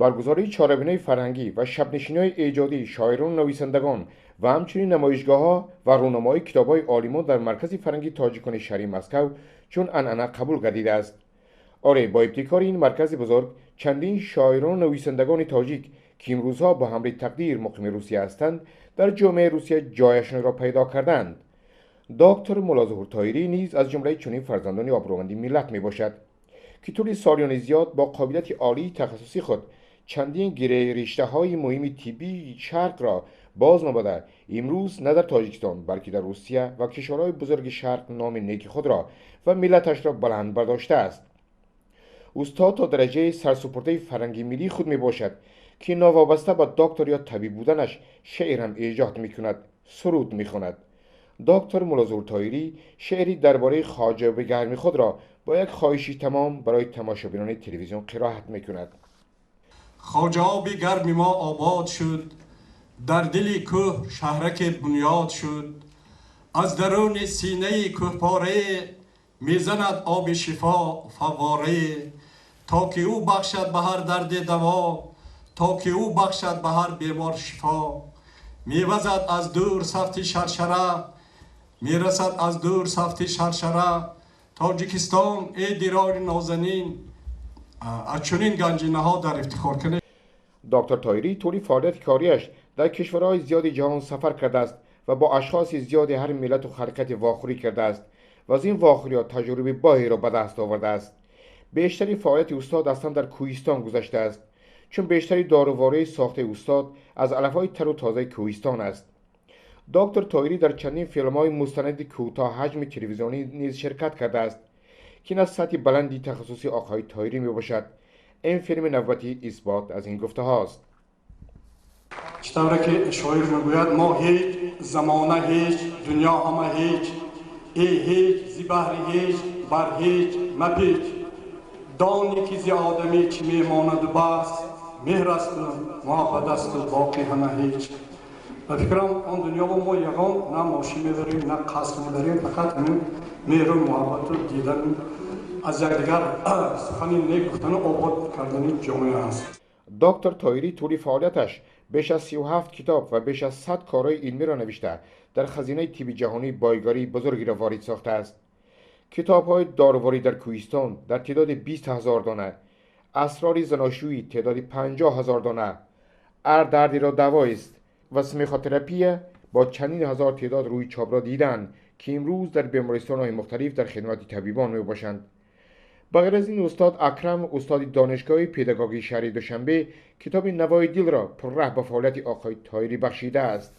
Баргузории чорабиниҳои фарҳангӣ ва шабнишиниҳои эҷодии шоирону нависандагон ва ҳамчунин намоишгоҳҳо ва рӯнамоии китобҳои олимон дар Маркази фарҳангии тоҷикони шаҳри Москав чун анъана қабул гардидааст. Оре, бо ибтикори ин маркази бузург чандин шоирону нависандагони тоҷик, ки имрӯзҳо бо ҳамри тақдир муқими Русия ҳастанд, дар ҷомеаи Русия ҷояшонро пайдо карданд. Доктор Муллозуҳур Тоҳирӣ низ аз ҷумлаи чунин фарзандони обрӯманди миллат мебошад, ки тӯли солиёни зиёд бо қобилияти олии тахассусии худ чандин гиреҳи риштаҳои муҳими тиббии шарқро боз намуда, имрӯз на дар Тоҷикистон, балки дар Русия ва кишварҳои бузурги шарқ номи неки худро ва миллаташро баланд бардоштааст. Устод то дараҷаи сарсупурдаи фарҳанги миллии худ мебошад, ки новобаста ба доктор ё табиб буданаш шеър ҳам эҷод мекунад, суруд мехонад. Доктор Муллозуҳур Тоҳирӣ шеъри дар бораи хоҷаоби гарми худро бо як хоҳиши тамом барои тамошобинони телевизион қироат мекунад. Хоҷаоби гарми мо обод шуд, дар дили кӯҳ шаҳраке бунёд шуд. Аз даруни синаи кӯҳпорае мезанад оби шифо фавворае, то ки ӯ бахшад ба ҳар дарде даво, то ки ӯ бахшад ба ҳар бемор шифо. Мевазад аз дур сафти шаршара, мерасад аз дур сафти шаршара. Тоҷикистон, эй дирори нозанин, аз чунин ганҷинаҳо дар ифтихор кунед. Доктор Тоҳирӣ тӯли фаъолияти кориаш дар кишварҳои зиёди ҷаҳон сафар кардааст ва бо ашхоси зиёди ҳар миллату халқияти вохӯрӣ кардааст ва аз ин вохӯриҳо таҷрибаи боҳеро ба даст овардааст. Бештари фаъолияти устод аслан дар кӯҳистон гузаштааст, чун бештари дорувории сохтаи устод аз алафҳои тару тозаи кӯҳистон аст. Доктор Тоҳирӣ дар чандин филмҳои мустанади кӯтоҳ ҳаҷми телевизионӣ низ ширкат кардааст, ки ин аз сатҳи баланди тахассуси оқои Тоҳирӣ мебошад. Ин филми навбатӣ исбот аз ин гуфтаҳост. Чӣ тавре ки шоир мегӯяд, мо ҳеҷ, замона ҳеҷ, дунё ҳама ҳеҷ, эй ҳеҷ, зи баҳри ҳеҷ, бар ҳеҷ мапеч. Дони ки зи одамӣ чӣ мемонаду бас, меҳр асту муҳаббат асту боқӣ ҳама ҳеҷ. Ба фикрам, он дунёро мо ягон на мошин мебарем, на қаср мебарем, фақат ҳамин меҳру муҳаббату дидан, аз якдигар сухани нек гуфтану обод кардани ҷомеа аст. Доктор Тоҳирӣ тӯли фаъолияташ беш аз 37 китоб ва беш аз 100 корҳои илмиро навишта, дар хазинаи тибби ҷаҳонӣ бойгарии бузургеро ворид сохтааст. Китобҳои доруворӣ дар кӯҳистон дар теъдоди 20 000 дона, асрори заношӯӣ теъдоди 50 000 дона, ҳар дардеро давоист ва смехотерапия бо чандин ҳазор теъдод рӯи чопро диданд, ки имрӯз дар бемористонҳои мухталиф дар хидмати табибон мебошанд. Ба ғайр аз ин, устод Акрам, устоди донишгоҳи педагогии шаҳри Душанбе, китоби «Навои дилро» пурраҳ ба фаъолияти оқои Тоҳирӣ бахшидааст.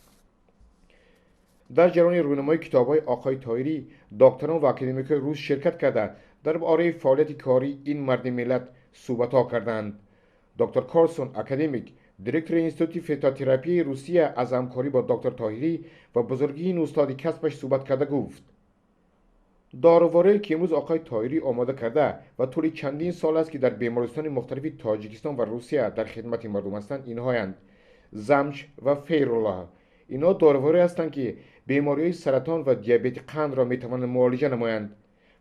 Дар ҷараёни рӯйнамои китобҳои оқои Тоҳирӣ докторон ва академикҳои рус ширкат карда, дар бораи фаъолияти кории ин марди миллат суҳбатҳо карданд. Доктор Корсон, академик, директори Институти фитотерапияи Русия, аз ҳамкорӣ бо доктор Тоҳирӣ ва бузургии ин устоди касбаш суҳбат карда гуфт: дороворие, ки имрӯз оқои Тоҳирӣ омода карда ва тӯли чандин сол аст, ки дар бемористони мухталифи Тоҷикистон ва Русия дар хидмати мардум ҳастанд, инҳоянд: замч ва фейрула. Инҳо доруворие ҳастанд, ки бемориҳои саратон ва диабети қандро метавонанд муолиҷа намоянд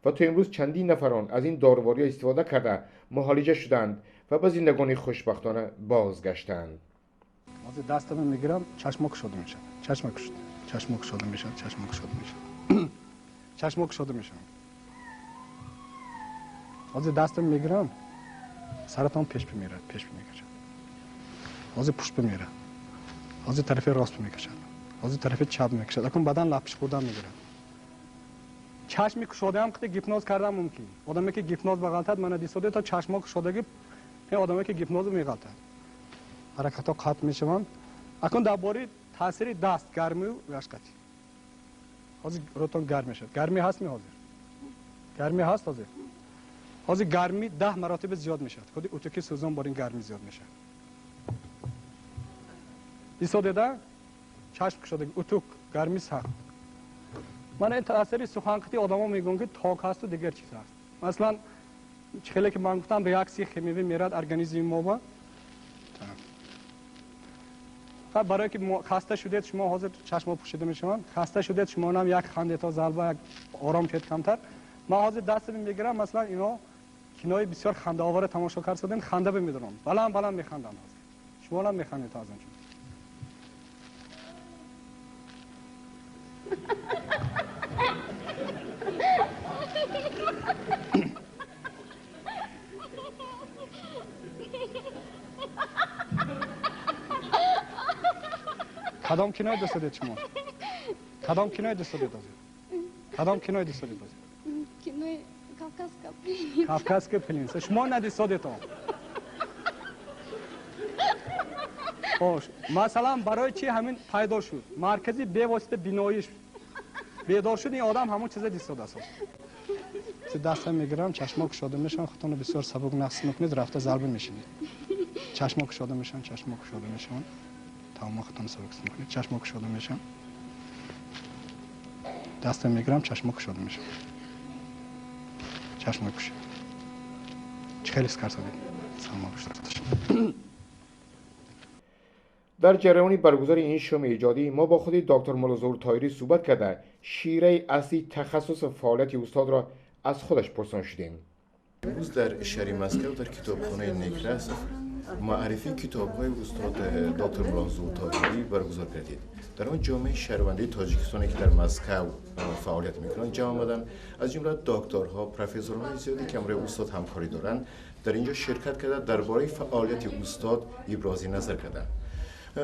ва то имрӯз чандин нафарон аз ин дорувориҳо истифода карда, муолиҷа шуданд ва ба зиндагонии хушбахтона бозгаштанд. Ҳозир дастама мегирам, чашмо кушода мешавад, чашма кушода, чашмо кушода мешавад, чашмо кушода мешавад, чашмо кушода мешавад. Ҳозир дастам мегирам, саратон пеш бимерад, пеш мекашад. Ҳозир пушт бимерад, ҳозир тарафи рост мекашад, ҳозир тарафи чап мекашад. Акун бадан лаппиш хӯрдан мегирад. Чашми кушодаам қити гипноз кардан мумкин. Одаме ки гипноз бағалтад, мана дисоде то чашмо кушодаги, ин одаме ки гипнозу меғалтад, ҳаракатҳо қатъ мешаванд. Акун дар бораи таъсири даст гармию яшқати. Ҳозир рӯтон гарм мешавад. Гармӣ ҳаст ми ҳозир? Гармӣ ҳаст ҳозир? Ҳозир гармӣ 10 маротиба зиёд мешавад. Худи утуки сӯзон бор ин гармӣ зиёд мешавад. Исодеда чашм кушодаги утук гармӣ сахт. Мана ин таъсири суханқити одамо мегӯянд, ки ток ҳасту дигар чиз ҳаст. Масалан, чӣ хеле ки ман гуфтам, реаксияи химиявӣ мерад организми мо ба. Барое ки хаста шудед шумо, ҳозир чашмо пӯшида мешаванд, хаста шудед шумо, нам як хандето залба, як ором шед камтар. Ман ҳозир дастами мегирам, масалан, ино Кинои бисёр хандаовара тамошо кардем, ханда бимедорам. Баланд баланд механдам. Шумо ҳам механдед аз ончо. Кадом кинои дӯст доред шумо? Кадом кинои дӯст доред? Кадом кинои дӯст доред? Кинои Кавказская пленница. Кавказская пленница. Шумо надисодед он. Хош, масалан, барои чӣ ҳамин пайдо шуд? Маркази бевосита биноиш бедор шуд, ин одам ҳамон чиза дисодааст. Даста мегирам, чашмо кушода мешаванд, худтонро бисёр сабук нақс мекунед, рафта зарба мешинед. Чашмо кушода мешаванд, чашмо кушода мешаванд. Тамом, худтонро сабук мекунед, чашмо кушода мешаванд. Даста мегирам, чашмо кушода мешаванд. Чашмо кушед. Чӣ хеле ҳис кардед? Саломат бошед. Дар ҷараёни баргузори ин шоми эҷодӣ мо бо худи доктор Муллозуҳур Тоҳирӣ суҳбат карда, шираи аслии тахассусу фаъолияти устодро аз худаш пурсон шудем. Имрӯз дар шаҳри Москав дар китобхонаи Некрасов муаррифии китобҳои устод доктор Муллозуҳур Тоҳирӣ баргузор гардид. Дар он ҷомеаи шаҳрвандии Тоҷикистоне ки дар Москав фаъолият мекунанд ҷамъ омаданд. Аз ҷумла докторҳо, профессорҳои зиёде ки ҳамроҳи устод ҳамкорӣ доранд, дар инҷо ширкат карда, дар бораи фаъолияти устод ибрози назар карданд.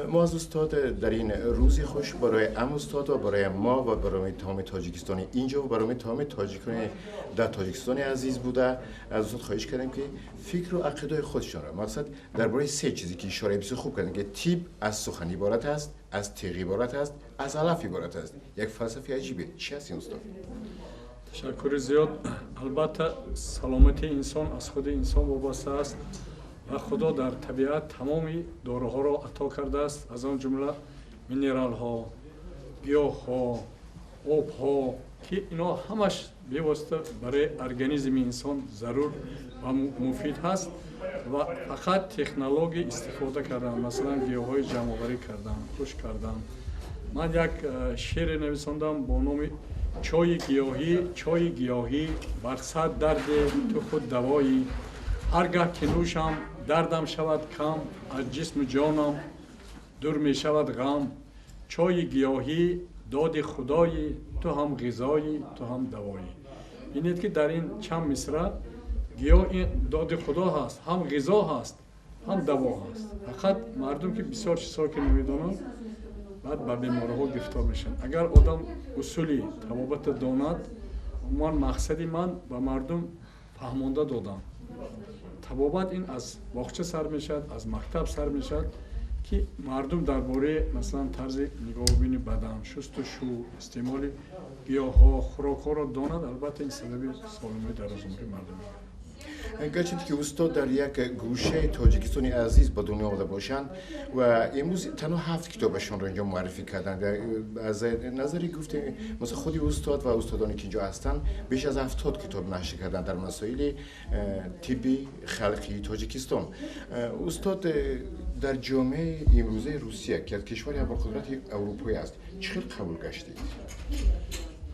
Мо аз устод дар ин рӯзи хуш барои ам устод ва барои мо ва барои тамоми тоҷикистони инҷо ва барои тамоми тоҷикони дар Тоҷикистони азиз буда, аз устод хоҳиш кардем ки фикру ақидаи худшонро, мақсад дар бораи се чизе ки ишораи бисёр хуб кардем, ки тиб аз сухан иборат аст, аз тиғ иборат аст, аз алаф иборат аст. Як фалсафаи аҷибе. Чи аст ин, устод? Ташаккури зиёд. Албатта, саломатии инсон аз худи инсон вобаста аст ва Худо дар табиат тамоми доруҳоро ато кардааст, аз он ҷумла минералҳо, гиёҳҳо, обҳо, ки инҳо ҳамаш бевосита барои организми инсон зарур ва муфид ҳаст ва фақат технология истифода кардан, масалан, гиёҳҳои ҷамъоварӣ кардан, хушк кардан. Ман як шеъре нависондам бо номи «Чойи гиёҳӣ». Чойи гиёҳӣ бар сад дарде ту худ давоӣ, ҳар гаҳ ки нӯшам дардам шавад кам, аз ҷисму ҷонам дур мешавад ғам. Чойи гиёҳӣ доди худоӣ, ту ҳам ғизоӣ, ту ҳам давоӣ. Бинед, ки дар ин чанд мисра гиёҳ ин доди худо ҳаст, ҳам ғизо ҳаст, ҳам даво ҳаст. Фақат мардум ки бисёр чизҳо ки намедонанд, баъд ба бемориҳо гирифтор мешаванд. Агар одам усули табобатро донад, умуман мақсади ман ба мардум фаҳмонда додам. Табобат ин аз боғча сар мешавад, аз мактаб сар мешавад, ки мардум дар бораи, масалан, тарзи нигоҳубини бадан, шустушу, истеъмоли гиёҳҳо, хӯрокҳоро донад. Албатта, ин сабаби солимии дарозумрии мардум мегардад. Гарчанде ки устод дар як гӯшаи Тоҷикистони азиз ба дунё омада бошанд ва имрӯз танҳо 7 китобашонро инҷо муаррифӣ карданд, аз назари гуфтем, масалан, худи устод ва устодоне ки инҷо ҳастанд беш аз 70 китоб нашр карданд дар масоили тибби халқии Тоҷикистон. Устод дар ҷомеаи имрӯзаи Русия, ки аз кишвари абарқудрати аврупоӣ аст, чӣ хел қабул гаштед?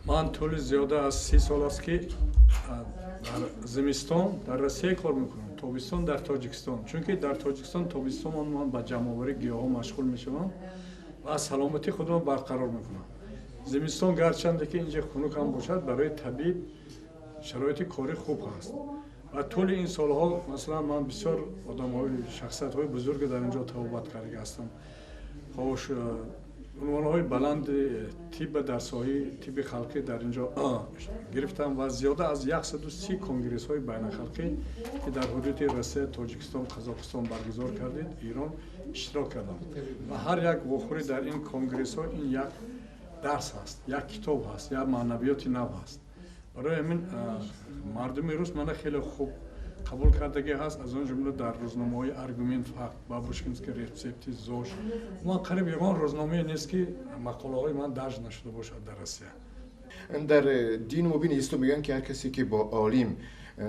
Ман тӯли зиёда аз 30 сол аст, ки дар зимистон дар Россия кор мекунам, тобистон дар Тоҷикистон, чунки дар Тоҷикистон тобистон ман ба ҷамъоварии гиёҳҳо машғул мешавам ва саломатии худро барқарор мекунам. Зимистон гарчанде ки инҷа хунук ҳам бошад, барои табиб шароити корӣ хуб ҳаст. Ва тӯли ин солҳо, масалан, ман бисёр одамҳои, шахсиятҳои бузурге дар инҷо табобат карда ҳастам. Хош, унвонҳои баланди тибба дар соҳаи тибби халқӣ дар инҷо гирифтам ва зиёда аз 130 конгрессҳои байналхалқӣ, ки дар ҳудуди Россия, Тоҷикистон, Қазоқистон баргузор кардед, Эрон, иштирок кардам. Ва ҳар як вохӯрӣ дар ин конгрессҳо ин як дарс ҳаст, як китоб ҳаст, як маънавиёти нав ҳаст. Барои ҳамин мардуми рус мана хеле хуб қабул кардагӣ ҳаст, аз он ҷумла дар рӯзномаҳои «Аргумент», «Факт», «Бабушкинский рецепты», «ЗОЖ». Ман қариб ягон рӯзномае нест, ки мақолаҳои ман дарҷ нашуда бошад дар Россия. Дар дини мубини ислом мегӯянд, ки ҳар касе ки бо олим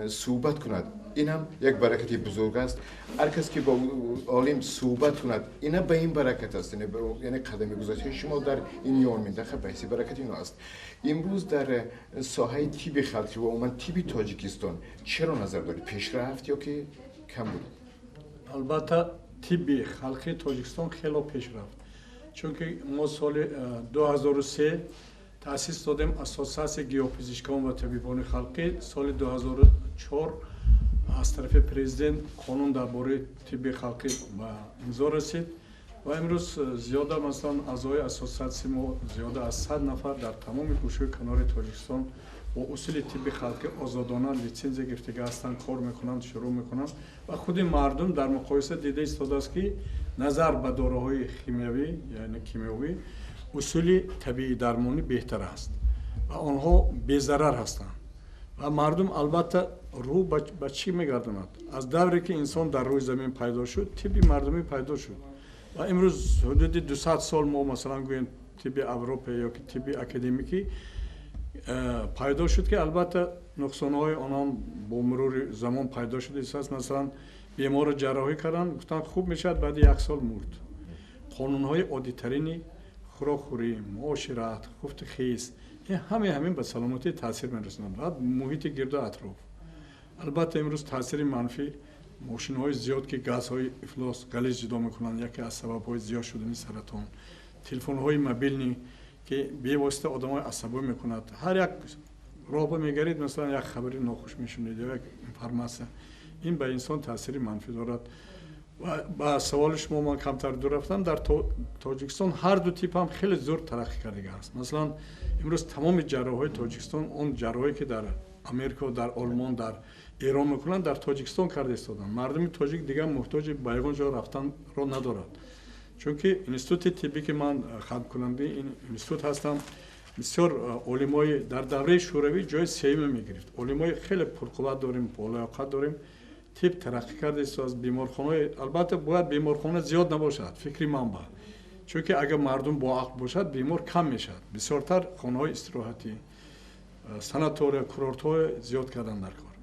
суҳбат кунад, Ин ҳам як баракати бузург аст. Ҳар кас ки бо олим суҳбат кунад, ина ба ин баракат аст. Яъне қадами гузоштаи шумо дар ин ён минтақа ба ҳисси баракати ино аст. Имрӯз дар соҳаи тибби халқӣ ва умуман тибби Тоҷикистон чаро назар доред? Пешрафт ё ки кам буд? Албатта, тибби халқии Тоҷикистон хело пеш рафт, чунки мо соли 2003 таъсис додем Ассотсиатсияи гиёҳпизишкон ва табибони халқӣ. Соли 2004 аз тарафи президент қонун дар бораи тибби халқӣ ба имзо расид ва имрӯз зиёда, масалан, аъзои ассотсиатсияи мо зиёда аз 100 нафар дар тамоми гӯшаи канори Тоҷикистон бо усули тибби халқӣ озодона литсензия гирифтага ҳастанд, кор мекунанд, шурӯъ мекунанд ва худи мардум дар муқоиса дида истодааст, ки назар ба доруҳои химиявӣ, яъне кимиёвӣ, усули табиӣ дармонӣ беҳтар аст ва онҳо безарар ҳастанд. Ва мардум албатта рӯ ба чӣ мегардонад? Аз давре ки инсон дар рӯи замин пайдо шуд, тибби мардумӣ пайдо шуд ва имрӯз ҳудуди 200 сол мо, масалан, гӯем, тибби Авропа ё ки тибби академикӣ пайдо шуд, ки албатта нуқсонҳои онҳам бо мурури замон пайдо шуда истааст. Масалан, беморро ҷарроҳӣ карданд, гуфтанд, хуб мешавад, баъди як сол мурд. Қонунҳои оддитарини хӯрокхӯрӣ, муошират, хуфту хис, ин ҳамаи ҳамин ба саломатӣ таъсир мерасонад ва муҳити гирду атроф. Албатта, имрӯз таъсири манфӣ мошинҳои зиёд, ки газҳои ифлос, ғализ ҷудо мекунанд, яке аз сабабҳои зиёд шудани саратон, телефонҳои мобилнӣ, ки бевосита одамои асабӣ мекунад. Ҳар як роҳба мегарид, масалан, як хабари нохуш мешунед ё як информация, ин ба инсон таъсири манфӣ дорад. Ва ба саволи шумо ман камтар дур рафтам. Дар Тоҷикистон ҳар ду тип ҳам хеле зуд тараққӣ кардага аст. Масалан, имрӯз тамоми ҷарроҳҳои Тоҷикистон, он ҷарроҳое ки дар Америка, дар Олмон, дар Эрон мекунанд, дар Тоҷикистон карда истоданд. Мардуми тоҷик дигар муҳтоҷи ба ягон ҷо рафтанро надорад, чунки институти тиббӣ, ки ман хатмкунандаи ин институт ҳастам, бисёр олимои дар давраи Шӯравӣ ҷои сеюме мегирифт. Олимои хеле пурқувват дорем, болаёқат дорем. Тиб тараққӣ карда истодааст. Беморхонаи, албатта, бояд беморхона зиёд набошад, фикри ман ба, чунки агар мардум боақл бошад, бемор кам мешавад. Бисёртар хонаҳои истироҳатӣ, санатория, курортҳои зиёд кардан дар кор.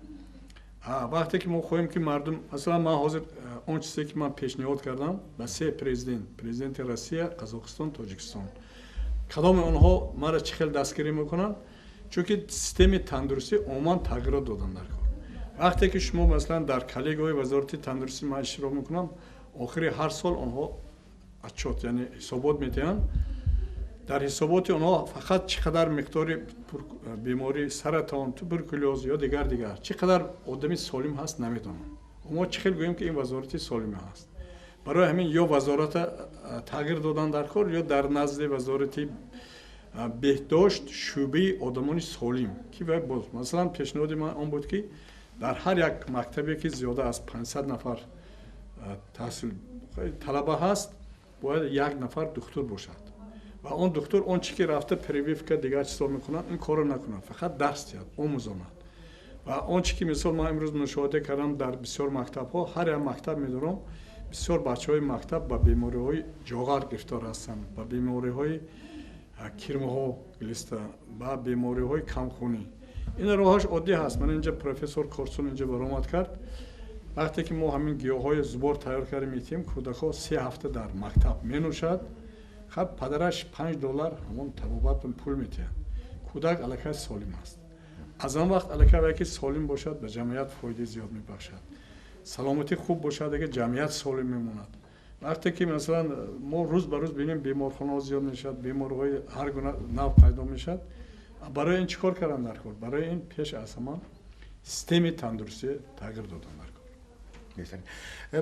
Вақте ки мо хоҳем, ки мардум, масалан, ман ҳозир он чизе ки ман пешниҳод кардам ба се президент, президенти Россия, Қазоқистон, Тоҷикистон, кадоми онҳо маро чӣ хел дастгирӣ мекунанд? Чунки системаи тандурустӣ умуман тағйирот додан дар кор. Вақте ки шумо, масалан, дар коллегияҳои Вазорати тандурустӣ ман иштирок мекунам, охири ҳар сол онҳо отчёт, яъне ҳисобот медиҳанд. Дар ҳисоботи онҳо фақат чӣ қадар миқдори бемории саратон, туберкулёз ё дигар дигар, чӣ қадар одами солим ҳаст, намедонам. Мо чӣ хел гӯем, ки ин вазорати солиме ҳаст? Барои ҳамин ё вазората тағйир додан дар кор, ё дар назди Вазорати беҳдошт шӯъбаи одамони солим, ки вай боз, масалан, пешниҳоди ман он буд, ки дар ҳар як мактабе ки зиёда аз 500 нафар таҳсил талаба ҳаст, бояд як нафар духтур бошад ва он духтур он чи ки рафта прививка, дигар чизо мекунад, ин корро накунад, фақат дарс диҳад, омӯзонад. Ва он чи ки, мисол, ман имрӯз мушоҳида кардам дар бисёр мактабҳо, ҳар як мактаб медорам, бисёр бачаҳои мактаб ба бемориҳои ҷоғар гирифтор ҳастанд, ба бемориҳои кирмҳо, глиста, ба бемориҳои камхунӣ. Ин роҳаш оддӣ ҳаст. Ман инҷа профессор Корсун инҷа баромад кард. Вақте ки мо ҳамин гиёҳҳои зубор тайёр кардем, метиҳем, кӯдакҳо 3 ҳафта дар мактаб менӯшад. Хаб, падараш 5 доллар ҳамон табобат пул метиҳад, кӯдак аллакай солим аст. Аз он вақт аллакай вай ки солим бошад, ба ҷамъият фоидаи зиёд мебахшад. Саломатӣ хуб бошад, агар ҷамъият солим мемонад. Вақте ки, масалан, мо рӯз ба рӯз бинем, беморхонаҳо зиёд мешавад, бемориҳои ҳар гуна нав пайдо мешавад. Барои ин чӣ кор кардан дар кор? Барои ин пеш аз ҳама системаи тандурустӣ тағйир додан дар кор.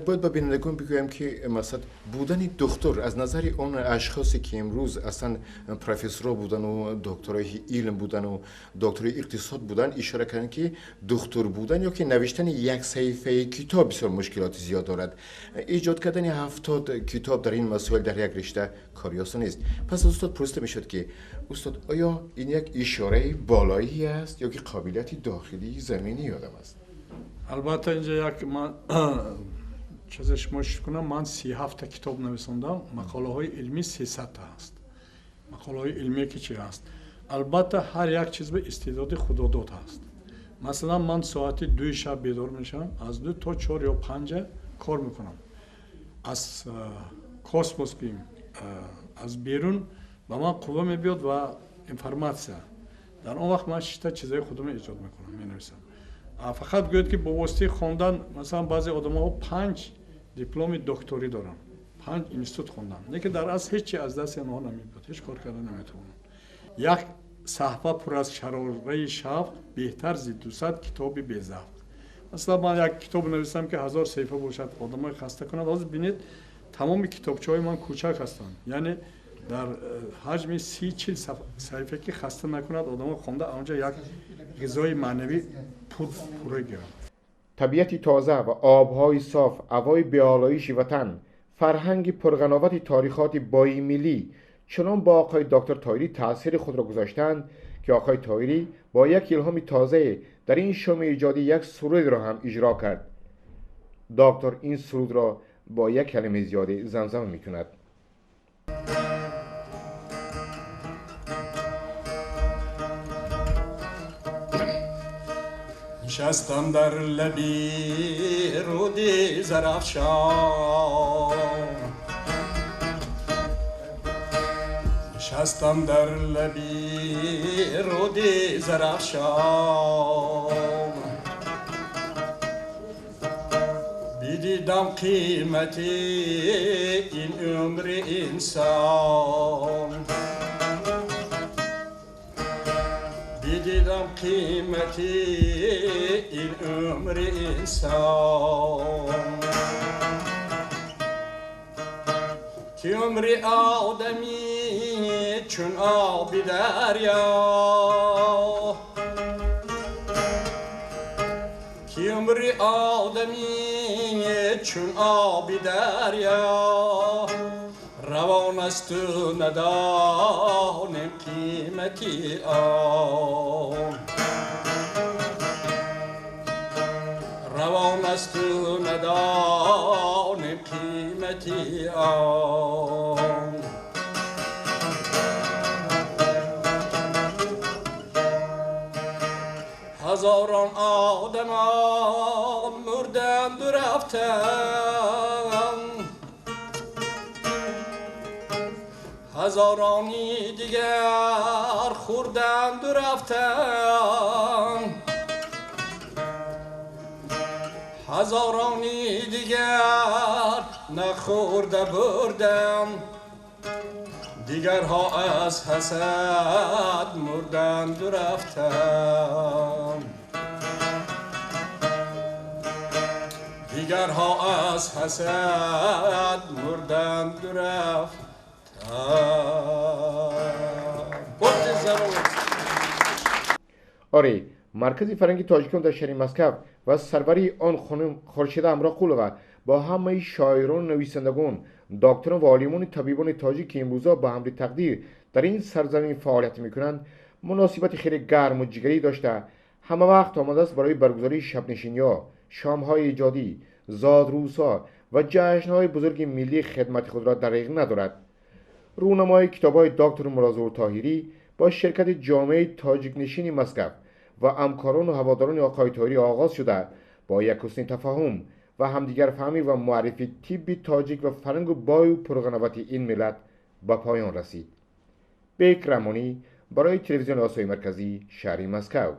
Бояд ба бинандагон бигӯям, ки масалан, будани духтур аз назари он ашхосе ки имрӯз аслан профессорҳо будану докторои илм будану доктори иқтисод будан, ишора карданд, ки духтур будан ё ки навиштани як саҳифаи китоб бисёр мушкилоти зиёд дорад. Эҷод кардани 70 китоб дар ин масоил дар як ришта кори осон нест. Пас аз устод пурсида мешуд, ки устод, оё ин як ишораи болоӣ аст ё ки қобилияти дохилии заминии одам аст? Албатта, инҷа як ман чизе шумо шуд кунам. Ман 37-та китоб нависондам, мақолаҳои илмӣ 300-та ҳаст. Мақолаҳои илмие ки чи ҳаст? Албатта, ҳар як чиз ба истеъдоди худодод ҳаст. Масалан, ман соати 2 шаб бедор мешавам, аз 2 то 4 ё 5 кор мекунам. Аз космос гӯем, аз берун ба ман қувва мебиёд ва информатсия. Дар он вақт ман шишта чизҳои худро эҷод мекунам, менависам. Фақат гӯяд ки бо воситаи хондан, масалан, баъзе одамоҳо 5 дипломи докторӣ доранд, 5 институт хонданд, лекин дар асл ҳеҷ чи аз дасти онҳо намебиёд, ҳеҷ кор карда наметавонанд. Як саҳфа пур аз шарораи шавқ беҳтар зи 200 китоби безавқ. Масалан, ман як китоб нависам ки 1000 саҳифа бошад, одамои хаста кунад. Ҳозир бинед, тамоми китобчаҳои ман кӯчак ҳастанд, яъне дар ҳаҷми 30-40 саҳифа ки хаста накунад одамо, хонда онҷа як ғизои маънавӣ пурра гиранд. Табиати тоза ва обҳои соф, ҳавои беолоиши ватан, фарҳанги пурғановати таърихоти бои миллӣ чунон бо оқои доктор Тоҳирӣ таъсири худро гузоштанд, ки оқои Тоҳирӣ бо як илҳоми тозае дар ин шоми эҷодӣ як сурудро ҳам иҷро кард. Доктор ин сурудро бо як калимаи зиёде замзама мекунад. نشستم در لبی رودی زرافشان، نشستم در لبی رودی زرافشان، بدیدم قیمتی این عمر انسان، بدیدم قیمتی این عمر انسان، که عمر آدمی چون آب دریا، که عمر آدمی چون آب دریا، روان است و ندانم قیمتی آن، روان است و ندانم قیمتی آن. هزاران آدمان مردند و رفتند، هزارانی دیگر خوردند و رفتند، هزارانی دیگر نخورده بردند، دیگرها از حسد مردند و رفتند، دیگرها از حسد مردند و رفتند. آره، маркази фарҳанги тоҷикон дар шаҳри Москав ва сарвари он хонум Хуршида Ҳамроқулова бо ҳамаи шоирону нависандагон, докторон ва олимони табибони тоҷик, ки имрӯза ба ҳамри тақдир дар ин сарзамин фаъолият мекунанд, муносибати хеле гарму ҷигарӣ дошта, ҳама вақт омадааст барои баргузории шабнишиниҳо, шомҳои эҷодӣ, зодрӯзҳо ва ҷашнҳои бузурги миллӣ хидмати худро дариғ надорад. Рӯнамои китобҳои доктор Муллозуҳур Тоҳирӣ бо ширкати ҷомеаи тоҷикнишини Москав ва ҳамкорону ҳаводорони оқои Тоҳирӣ оғоз шуда, бо як ҳусни тафоҳум ва ҳамдигарфаҳмӣ ва муаррифи тибби тоҷик ва фарҳангу бою пурғановати ин миллат ба поён расид. Бек Раҳмонӣ барои телевизиони Осиёи Марказӣ, шаҳри Москав.